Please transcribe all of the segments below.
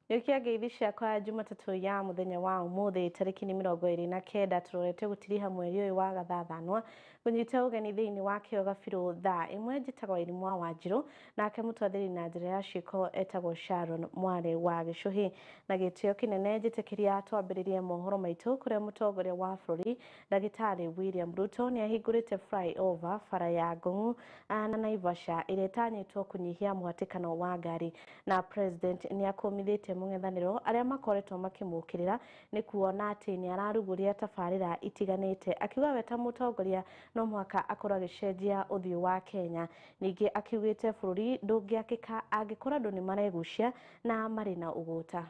Nĩũkia ngeithi ciakwa Jumatatũ ya mũthenya wa ũmũthĩ tarĩki nĩ 29 tũrorete gũtiriha mweri ũyũ wa gathathanwa ngũnyita ũgeni thĩinĩ wa kĩo gabirũ thaa ĩmwe njĩtagwo Irimũ wa Wanjirũ nake mũtwathĩri na njĩra ya ciĩko etagwo Sharon mwarĩ wa Gĩcũhĩ na gĩtĩo kĩnene njĩtĩkĩria twambĩrĩrie mohoro maitũ kũrĩa mũtongoria wa bũrũri Ndagĩtarĩ William Ruto nĩ ahingũrĩte flyover bara ya Ngong'u na Naivasha ĩrĩa ĩtanyĩtwo kũnyihia mũhatĩkano wa ngari na president nĩ akũmithĩtie mũng'ethanĩro arĩa makoretwo makĩmũkĩrĩra nĩ kuona atĩ nĩ ararugũria tabarĩra itiganĩte akiuga we ta mũtongoria no mũhaka akorwo agĩcenjia ũthiũ wa Kenya. Ningĩ akiugĩte bũrũri ndũngĩakĩka angĩkorwo andũ nĩ maregucia na marĩ na ũgũta.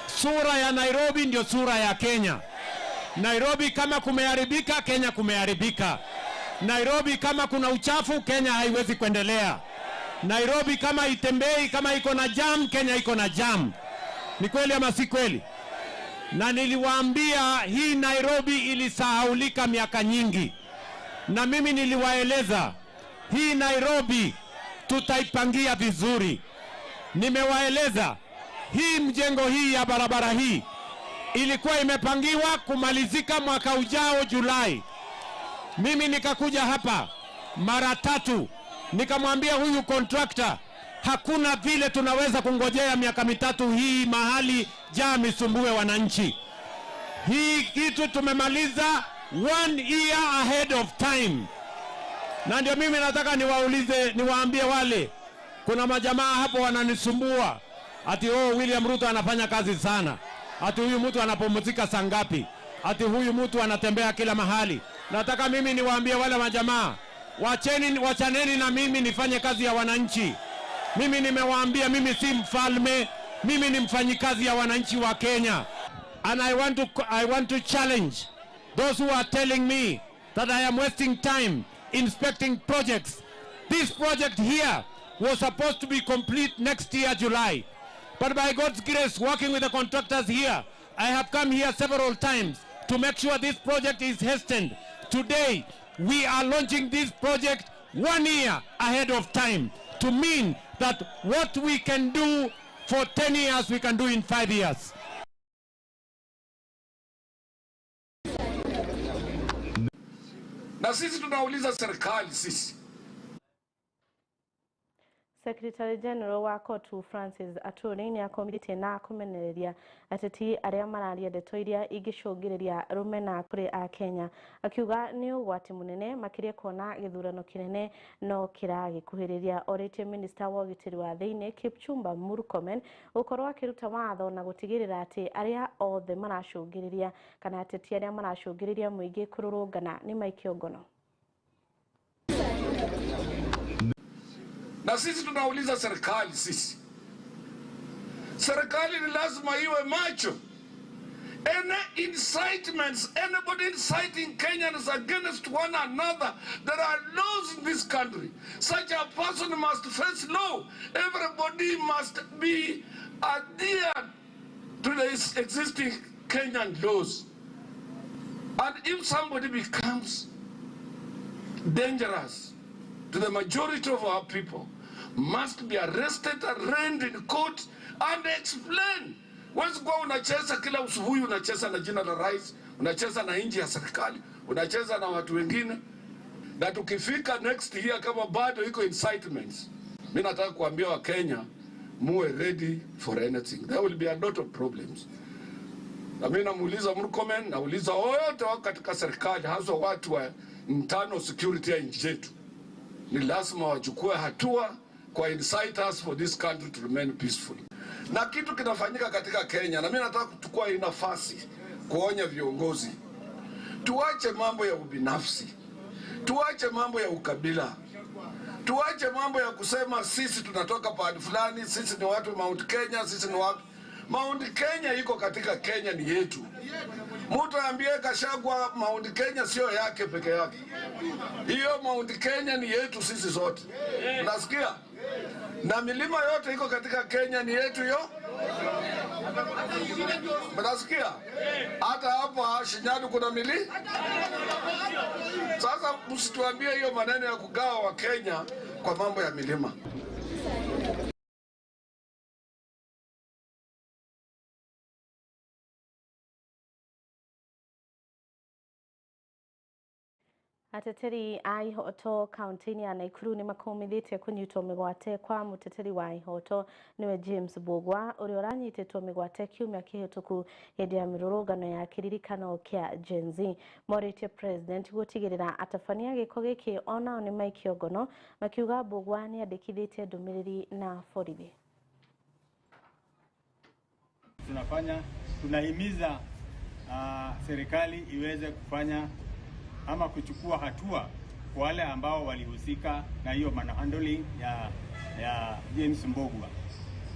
Sura ya Nairobi ndio sura ya Kenya. Nairobi kama kumeharibika, Kenya kumeharibika. Nairobi kama kuna uchafu, Kenya haiwezi kuendelea. Nairobi kama itembei, kama iko na jam, Kenya iko na jam. Ni kweli ama si kweli? Na niliwaambia hii Nairobi ilisahaulika miaka nyingi. Na mimi niliwaeleza hii Nairobi tutaipangia vizuri. Nimewaeleza hii mjengo hii ya barabara hii ilikuwa imepangiwa kumalizika mwaka ujao Julai. Mimi nikakuja hapa mara tatu nikamwambia huyu contractor, hakuna vile tunaweza kungojea miaka mitatu hii mahali jam isumbue wananchi. Hii kitu tumemaliza 1 year ahead of time. Na ndio mimi nataka niwaulize, niwaambie wale, kuna majamaa hapo wananisumbua ati oh, William Ruto anafanya kazi sana, ati huyu mtu anapumzika saa ngapi, ati huyu mtu anatembea kila mahali. Nataka mimi niwaambie wale majamaa, wachaneni na mimi nifanye kazi ya wananchi. Mimi nimewaambia mimi si mfalme, mimi ni mfanyikazi ya wananchi wa Kenya. And I want to challenge those who are telling me that I am wasting time inspecting projects. This project here was supposed to be complete next year, July. But by God's grace, working with the contractors here, I have come here several times to make sure this project is hastened. Today, we are launching this project 1 year ahead of time to mean that what we can do for 10 years, we can do in 5 years. Na sisi tunauliza serikali sisi. Secretary General wa Kotu Francis Atwoli nĩ akomithĩtie na kũmenereria ateti arĩa mararia ndeto iria ingĩcũngĩrĩria rũmena kũrĩ a Kenya, akiuga nĩ ũgwati mũnene makĩria kuona gĩthurano kĩnene no kĩragĩkuhĩrĩria. Orĩtie minista wa ũgitĩri wa thĩinĩ Kipchumba Murkomen gũkorwo akĩruta watho na gũtigĩrĩra atĩ arĩa othe maracũngĩrĩria kana ateti arĩa maracũngĩrĩria mũingĩ kũrũrũngana nĩ maikio ngono. Na sisi tunauliza serikali sisi. Serikali ni lazima iwe macho. Any incitements, anybody inciting Kenyans against one another, there are laws in this country. Such a person must face law. Everybody must be adhered to the existing Kenyan laws. And if somebody becomes dangerous to the majority of our people, must be arrested, arraigned in court, and explain. Huwezi kuwa unacheza kila usubuhi, unacheza na jina la rais, unacheza na nchi ya serikali, unacheza na watu wengine. Na tukifika next year kama bado iko incitements, mimi nataka kuambia wa Kenya, muwe ready for anything. There will be a lot of problems. Na mimi namuuliza Murkomen, nauliza wote wako katika serikali, hasa watu wa internal security ya nchi yetu, ni lazima wachukue hatua kwa inciters for this country to remain peaceful. Na kitu kinafanyika katika Kenya, na mimi nataka kuchukua hii nafasi kuonya viongozi, tuache mambo ya ubinafsi, tuache mambo ya ukabila, tuache mambo ya kusema sisi tunatoka pahali fulani, sisi ni watu Mount Kenya, sisi ni wapi. Mount Kenya iko katika Kenya, ni yetu. Mtu aambie Gachagua Mount Kenya sio yake peke yake. Hiyo Mount Kenya ni yetu sisi sote. Unasikia? Na milima yote iko katika Kenya ni yetu yo. Mnasikia? Hata hapa Shinyalu kuna milima. Sasa msituambie hiyo maneno ya kugawa wa Kenya kwa mambo ya milima. Ateteri a ihoto kaunti-inĩ ya Nakuru nĩ makũmithĩtie kũnyitwo mĩgwate kwa mũteteri wa ihoto nĩwe James Mbugua ũrĩa ũranyitĩtwo mĩgwate kiumia kĩhĩtũku hĩndĩ ya mĩrũrũngano ya kĩririkano kĩa Gen Z. Morĩtie president gũtigĩrĩra atabania gĩko gĩkĩ onao nĩ maikio ngono, makiuga Mbugua nĩandĩkithĩtie ndũmĩrĩri na borithi. Tunahimiza serikali iweze kufanya ama kuchukua hatua kwa wale ambao walihusika na hiyo manhandling ya James Mbugua.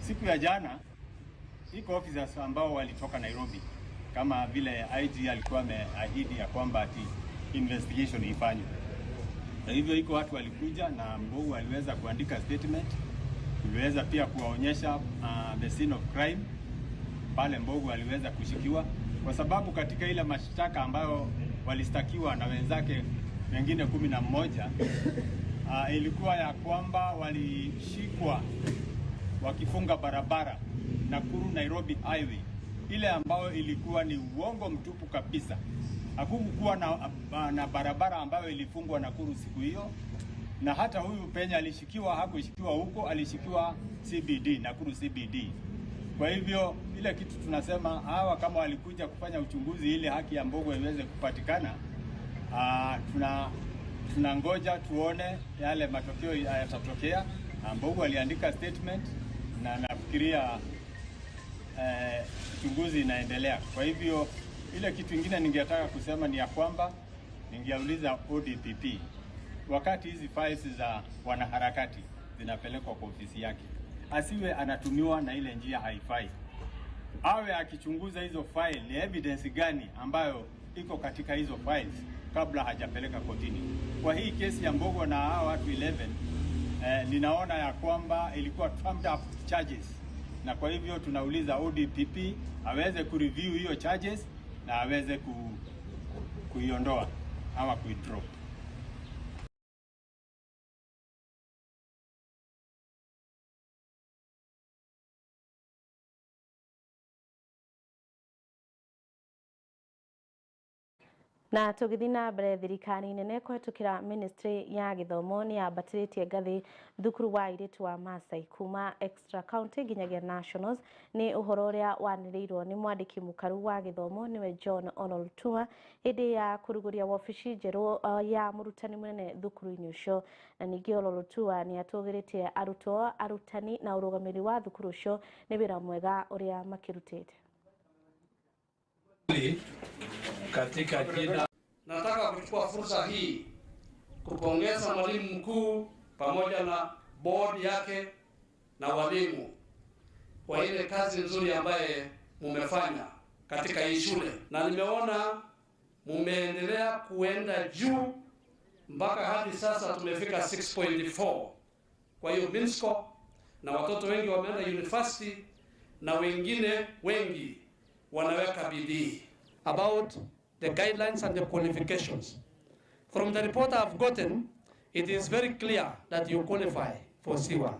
Siku ya jana iko officers ambao walitoka Nairobi, kama vile IG alikuwa ameahidi ya kwamba ati investigation ifanywe. Na hivyo iko watu walikuja na Mbugua aliweza kuandika statement. Tuliweza pia kuwaonyesha the scene of crime pale Mbugua aliweza kushikiwa, kwa sababu katika ile mashtaka ambayo walistakiwa na wenzake wengine 11, ilikuwa ya kwamba walishikwa wakifunga barabara Nakuru Nairobi Highway, ile ambayo ilikuwa ni uongo mtupu kabisa. Hakukuwa na barabara ambayo ilifungwa Nakuru siku hiyo, na hata huyu Penya alishikiwa, hakushikiwa huko, alishikiwa CBD, Nakuru CBD. Kwa hivyo ile kitu tunasema hawa kama walikuja kufanya uchunguzi ili haki ya Mbugua iweze kupatikana, tunangoja tuone yale matokeo yatatokea. Mbugua aliandika statement na nafikiria uchunguzi inaendelea. Kwa hivyo ile kitu ingine ningetaka kusema ni ya kwamba ningeuliza ODPP, wakati hizi files za wanaharakati zinapelekwa kwa ofisi yake, asiwe anatumiwa na ile njia haifai. Awe akichunguza hizo file, ni evidence gani ambayo iko katika hizo files kabla hajapeleka kotini. Kwa hii kesi ya Mbugua na hao watu 11, ninaona ya kwamba ilikuwa trumped up charges, na kwa hivyo tunauliza ODPP aweze kureview hiyo charges na aweze kuiondoa ama kuidrop. Na tũgĩthiĩ na mbere, thirikari nene kũhetũkĩra ministry ya gĩthomo nĩ yambatĩrĩtie ngathĩ thukuru wa airĩtu wa Maasai kuma extra county nginyagia nationals. Nĩ ũhoro ũrĩa wanĩrĩirwo nĩ mwandĩki mũkaru wa gĩthomo nĩwe John Ololtua hĩndĩ ya kũrugũria wabici njerũ ya mũrutani mũnene thukuru-inĩ ũcio. Na ningĩ Ololtua nĩ atũgĩrĩtie arutwo, arutani na ũrũgamĩrĩri wa thukuru ũcio nĩ wĩra mwega ũrĩa makĩrutĩte. Katika jina, nataka kuchukua fursa hii kupongeza mwalimu mkuu pamoja na board yake na walimu kwa ile kazi nzuri ambaye mumefanya katika hii shule, na nimeona mumeendelea kuenda juu mpaka hadi sasa tumefika 6.4. Kwa hiyo Minsco, na watoto wengi wameenda university na wengine wengi wanaweka bidii. About the guidelines and the qualifications. From the report I've gotten, it is very clear that you qualify for C1.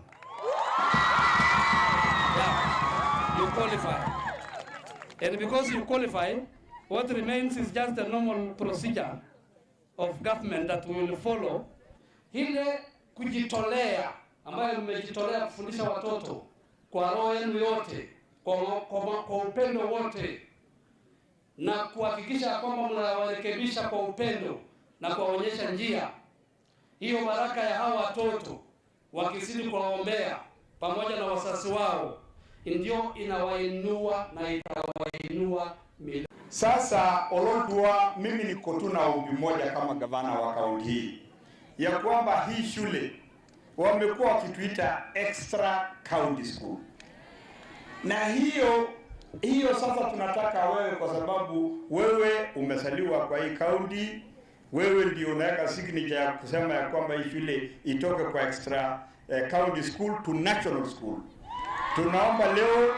Yeah, you qualify. And because you qualify, what remains is just the normal procedure of government that we will follow. Ile kujitolea ambayo mmejitolea kufundisha watoto kwa roho yenu yote, kwa upendo wote, na kuhakikisha kwamba mnawarekebisha kwa upendo na kuwaonyesha njia. Hiyo baraka ya hawa watoto wakizidi kuwaombea pamoja na wasasi wao ndio inawainua na itawainua milele. Sasa Ololtua, mimi niko tu na ombi moja kama gavana wa kaunti hii, ya kwamba hii shule wamekuwa wakituita extra county school, na hiyo sasa tunataka wewe, kwa sababu wewe umesaliwa kwa hii county, wewe ndio unaweka signature ya kusema ya kwamba hii shule itoke kwa extra county school to national school. Tunaomba leo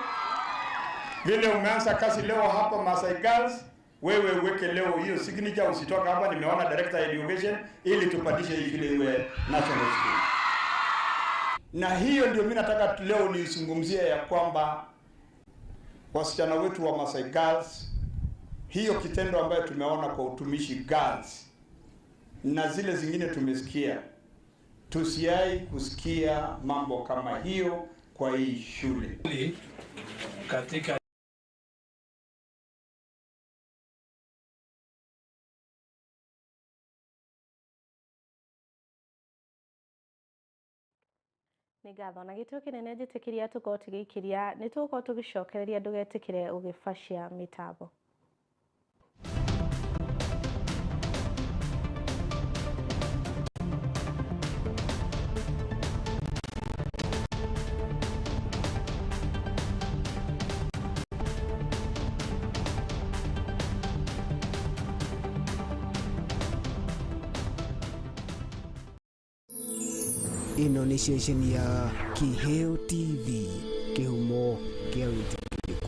Vile umeanza kazi leo hapa Masai Girls, wewe uweke leo hiyo signature, usitoka hapa. Nimeona director education, ili tupandishe hii shule iwe national school. Na hiyo ndio mimi nataka leo nizungumzie, ya kwamba wasichana wetu wa Masai Girls, hiyo kitendo ambayo tumeona kwa Utumishi Girls na zile zingine tumesikia, tusiai kusikia mambo kama hiyo kwa hii shule. Katika Nĩ ngatho na gĩtĩo kĩnene njĩtĩkĩria tũkorwo tũgĩikĩria nĩ tũgũkorwo tũgĩcokereria ndũgetĩkĩre ũgĩbacia mĩtambo. Ĩno nĩ ceceni ya Kiheo TV, kĩhumo kĩa wĩtĩkĩrĩku.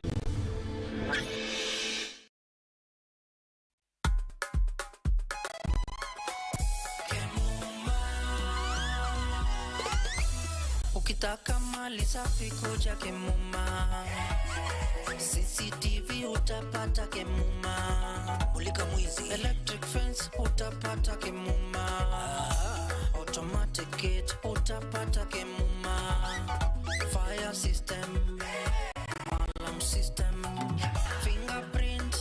Ukitaka mali safi kuja Kemuma, CCTV utapata Kemuma, mulika mwizi, electric fence utapata Kemuma, automatic gate utapata Kemuma, fire system, alarm system, fingerprint,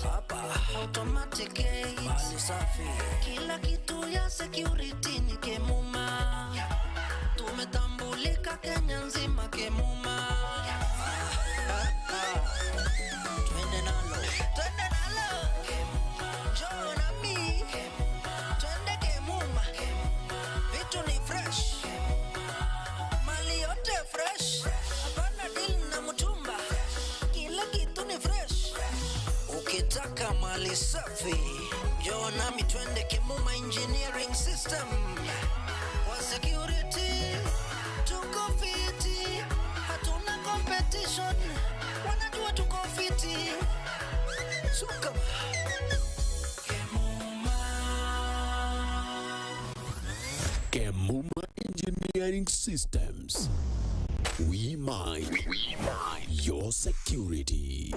automatic gate, mali safi, kila kitu ya security ni Kemuma. Tumetambulika Kenya nzima Kemuma. Twende nalo, twende nalo, njoo nami, twende Kemuma. Vitu ni fresh, mali yote fresh, hapana deal na mtumba, kila kitu ni fresh. Ukitaka mali safi, njoo nami twende Kemuma Engineering System. Kwa security tuko fiti, hatuna competition, wanajua tuko fiti. Suka Kemuma Engineering Systems. We mind your security.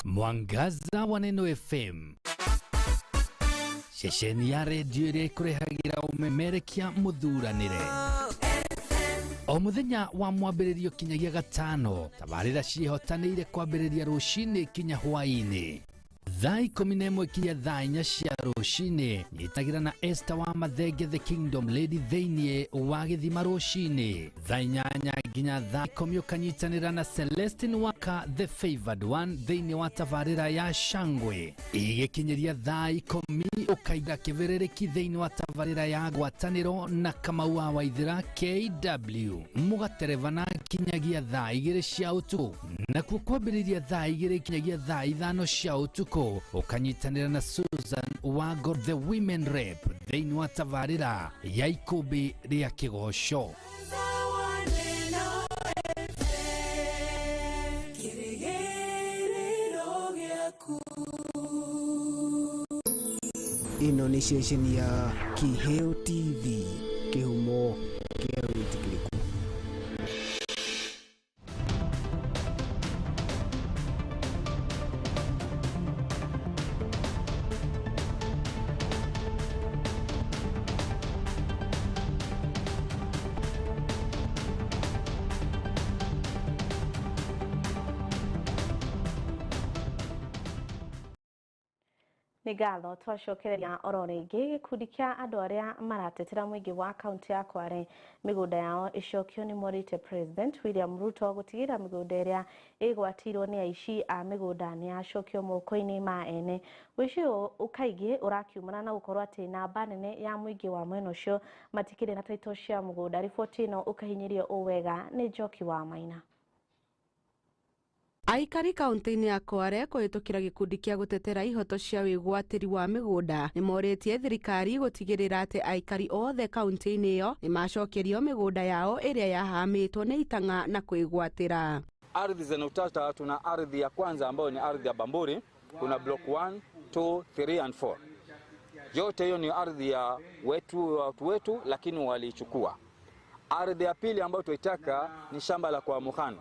Mwangaza wa Neno FM, ceceni ya redio ĩrĩa ĩkũrehagĩra ũmemerekia mũthuranĩre o mũthenya wa mwambĩrĩrio kinyagia gatano. Tabarĩra ciĩhotanĩire kwambĩrĩria rũcinĩ kinya hwaĩ-inĩ thaa 11 kinya thaa 4 cia rũcinĩ. Nyitagĩra na Esther wa Mathenge the Kingdom Lady thĩinĩ wa gĩthima rũcinĩ thaa 8 nginya thaa 10 ũkanyitanĩra na Celestine Waka the Favored One thĩinĩ wa tabarĩra ya Shangwe. Igĩkinyĩria thaa 10 ũkaiga kĩbĩrĩrĩki thĩinĩ wa tabarĩra ya ngwatanĩro na Kamau wa Waithĩra KW mũgaterebana kinyagia thaa 2 cia ũtukũ, nakuo kwambĩrĩria thaa 2 kinyagia thaa 5 cia ũtukũ ũkanyitanĩra na Susan Wago the Women Rep thĩinĩ wa tabarĩra ya ikũmbĩ rĩa kĩgoco. Ĩno nĩ ceceni ya Kiheo TV, kĩhumo kĩa wĩtĩkĩrĩku. Nĩ ngatho twacokereria oro rĩngĩ gĩkundi kĩa andũ arĩa maratetera mũingĩ wa kaunti ya Kwale mĩgũnda yao ĩcokio nĩ morĩte President William Ruto gũtigĩrĩra mĩgũnda ĩrĩa ĩgwatĩirwo nĩ aici a mĩgũnda nĩ yacokio moko-inĩ ma ene. Ũici ũyũ kaingĩ ũrakiumana na gũkorwo atĩ namba nene ya mũingĩ wa mwena ũcio matikĩrĩ na taito cia mũgũnda. Riboti ĩno ũkahinyĩrio ũ wega nĩ Njoki wa Maina. Aikari kaunti-inĩ ya Kwale kũhĩtũkĩra gĩkundi kĩa gũtetera ihoto cia wĩgwatĩri wa mĩgũnda nĩ morĩtie thirikari gũtigĩrĩra atĩ aikari othe kaunti-inĩ ĩyo nĩ macokerio mĩgũnda yao ĩrĩa yahamĩtwo nĩ itang'a na kwĩgwatĩra. Ardhi zenye utata, tuna ardhi ya kwanza ambayo ni ardhi ya Bamburi, kuna block 1, 2, 3 and 4. Yote hiyo ni ardhi ya wetu, watu wetu, lakini waliichukua. Ardhi ya pili ambayo tuitaka ni shamba la kwa Mukhano,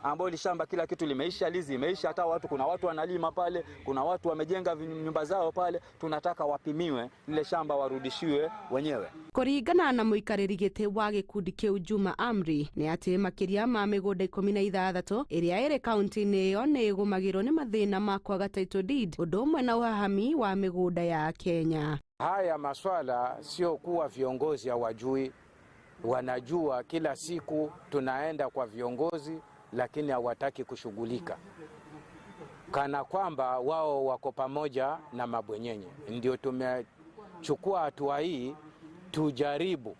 ambao lishamba kila kitu limeisha, lizi imeisha, hata watu, kuna watu wanalima pale, kuna watu wamejenga nyumba zao pale. Tunataka wapimiwe lile shamba warudishiwe wenyewe. Kũringana na mũikarĩri gĩtĩ wa gĩkundi kĩu Juma Amri nĩ atĩ makĩria ma mĩgũnda 16 ĩrĩa ĩrĩ kaunti-inĩ ĩyo nĩ ĩgũmagĩrwo nĩ mathĩna ma kwaga title deed ũndũ ũmwe na ũhahami wa mĩgũnda ya Kenya. Haya maswala sio kuwa viongozi hawajui, wanajua. Kila siku tunaenda kwa viongozi lakini hawataki kushughulika, kana kwamba wao wako pamoja na mabwenyenye. Ndio tumechukua hatua hii, tujaribu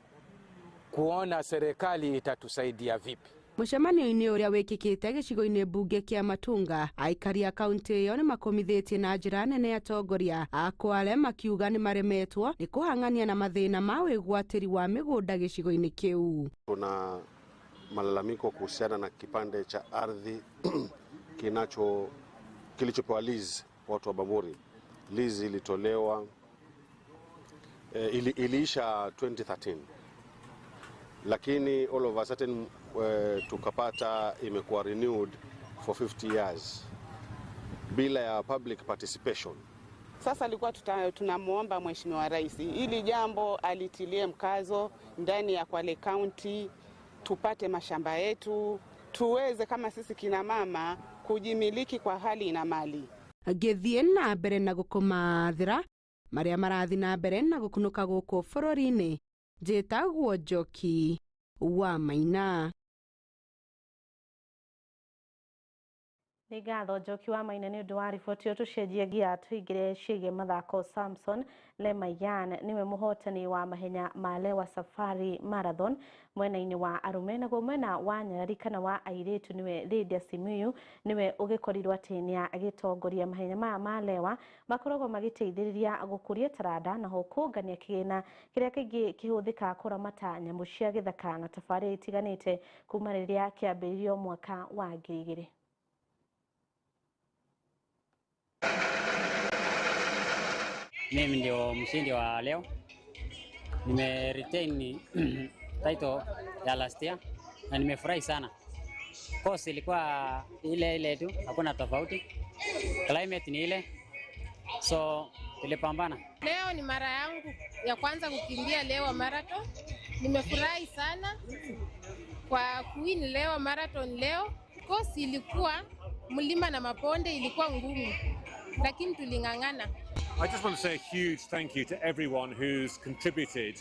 kuona serikali itatusaidia vipi. Mũcemanio-inĩ ũrĩa wĩkĩkĩte gĩcigo-inĩ mbunge kĩa Matunga, aikari a kaunti ĩyo nĩ makomithĩtie na njĩra nene atongoria a Kwale makiuga nĩ maremetwo nĩ kũhang'ania na mathĩna ma wĩgwatĩri wa mĩgũnda gĩcigo-inĩ kĩu. Tuna malalamiko kuhusiana na kipande cha ardhi kilichopewa lease watu wa Bamburi. Lease ilitolewa iliisha 2013, lakini all of a sudden tukapata imekuwa renewed for 50 years bila ya public participation. Sasa alikuwa tunamuomba Mheshimiwa Rais ili jambo alitilie mkazo ndani ya Kwale County, tupate mashamba yetu, tuweze kama sisi kina mama kujimiliki kwa hali na mali. Ngĩthiĩ na mbere na gũkũmathĩra marĩa marathiĩ na mbere na gũkunũka gũkũ bũrũri-inĩ, njĩtagwo Njoki wa Maina. Nĩ ngatho Njoki wa Maina nĩ ũndũ wa riboti ĩyo. Tũcenjie ngia tũingĩre ciĩgiĩ mathako. Samson Lemayan nĩwe mũhotani wa mahenya ma Lewa Safari Marathon mwena-inĩ wa arũme, naguo mwena wa nyarari kana wa airĩtu nĩwe Lydia Simiyu nĩwe ũgĩkorirwo atĩ nĩ agĩtongoria mahenya maya ma Lewa makoragwo magĩteithĩrĩria gũkũria taranda na ho kũngania kĩgĩna kĩrĩa kaingĩ kĩhũthĩkaga kũramata nyamũ cia gĩthaka na tabarĩra itiganĩte kuma rĩrĩa kĩambĩrĩirio mwaka wa 2000. Mimi ndio mshindi wa leo. Nime retain title ya last year na nimefurahi sana. Course ilikuwa ile ile tu, hakuna tofauti. Climate ni ile, so tulipambana. Leo ni mara yangu ya kwanza kukimbia Lewa Marathon. Nimefurahi sana kwa kuwin Lewa Marathon leo. Course ilikuwa mlima na maponde, ilikuwa ngumu, lakini tuling'ang'ana. I just want to say a huge thank you to everyone who's contributed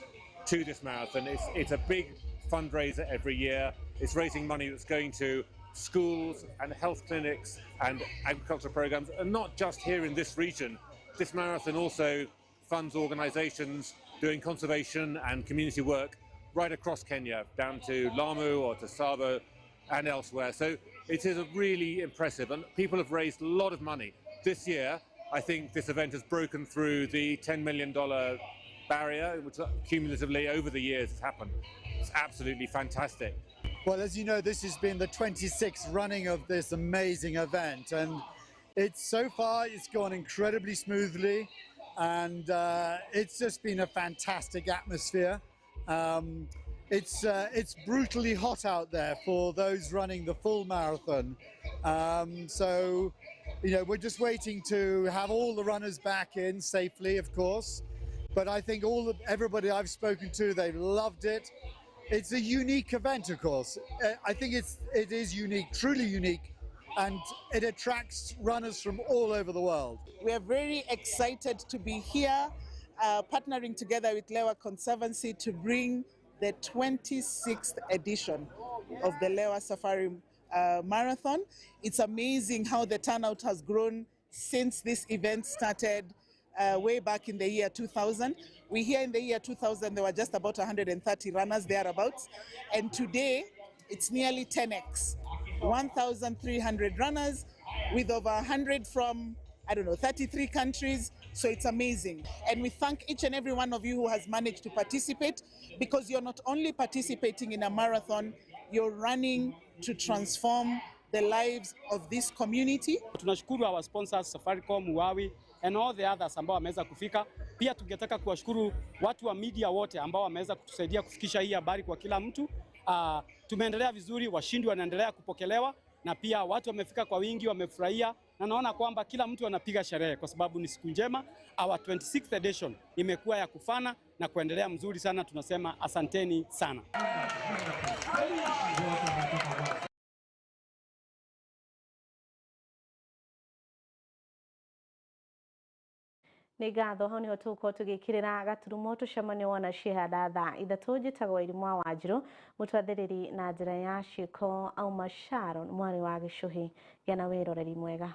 to this marathon. It's a big fundraiser every year. It's raising money that's going to schools and health clinics and agriculture programs, and not just here in this region. This marathon also funds organizations doing conservation and community work right across Kenya, down to Lamu or to Savo and elsewhere. So it is a really impressive, and people have raised a lot of money. This year, I think this event has broken through the $10 million barrier, which cumulatively over the years has happened. It's absolutely fantastic. Well, as you know, this has been the 26th running of this amazing event, and it's so far it's gone incredibly smoothly, and it's just been a fantastic atmosphere. It's brutally hot out there for those running the full marathon. So, you know, we're just waiting to have all the runners back in safely, of course. But I think everybody I've spoken to, they've loved it. It's a unique event, of course. I think it is unique, truly unique And it attracts runners from all over the world. We are very excited to be here, partnering together with Lewa Conservancy to bring the 26th edition of the Lewa Safari Marathon. It's amazing how the turnout has grown since this event started way back in the year 2000. We hear in the year 2000 there were just about 130 runners thereabouts, and today it's nearly 10x, 1,300 runners with over 100 from, I don't know, 33 countries. So it's amazing. And we thank each and every one of you who has managed to participate, because you're not only participating in a marathon, you're running to transform the lives of this community. Tunashukuru our sponsors Safaricom, Huawei and all the others ambao wameweza kufika. Pia tungetaka kuwashukuru watu wa media wote ambao wameweza kutusaidia kufikisha hii habari kwa kila mtu. Tumeendelea vizuri, washindi wanaendelea kupokelewa na pia watu wamefika kwa wingi, wamefurahia na naona kwamba kila mtu anapiga sherehe kwa sababu ni siku njema. Our 26th edition imekuwa ya kufana na kuendelea mzuri sana, tunasema asanteni sana. Nĩ ngatho hau niho tũgũkorwo tũgĩkĩrĩra gaturumo tũcemanio wona ciĩhanda thaa 3 njĩtagwo Irimũ wa Wanjirũ mũtwathĩrĩri na njĩra ya ciĩko auma Sharon mwarĩ wa Gĩcũhĩ. Gĩa na wĩroreri mwega.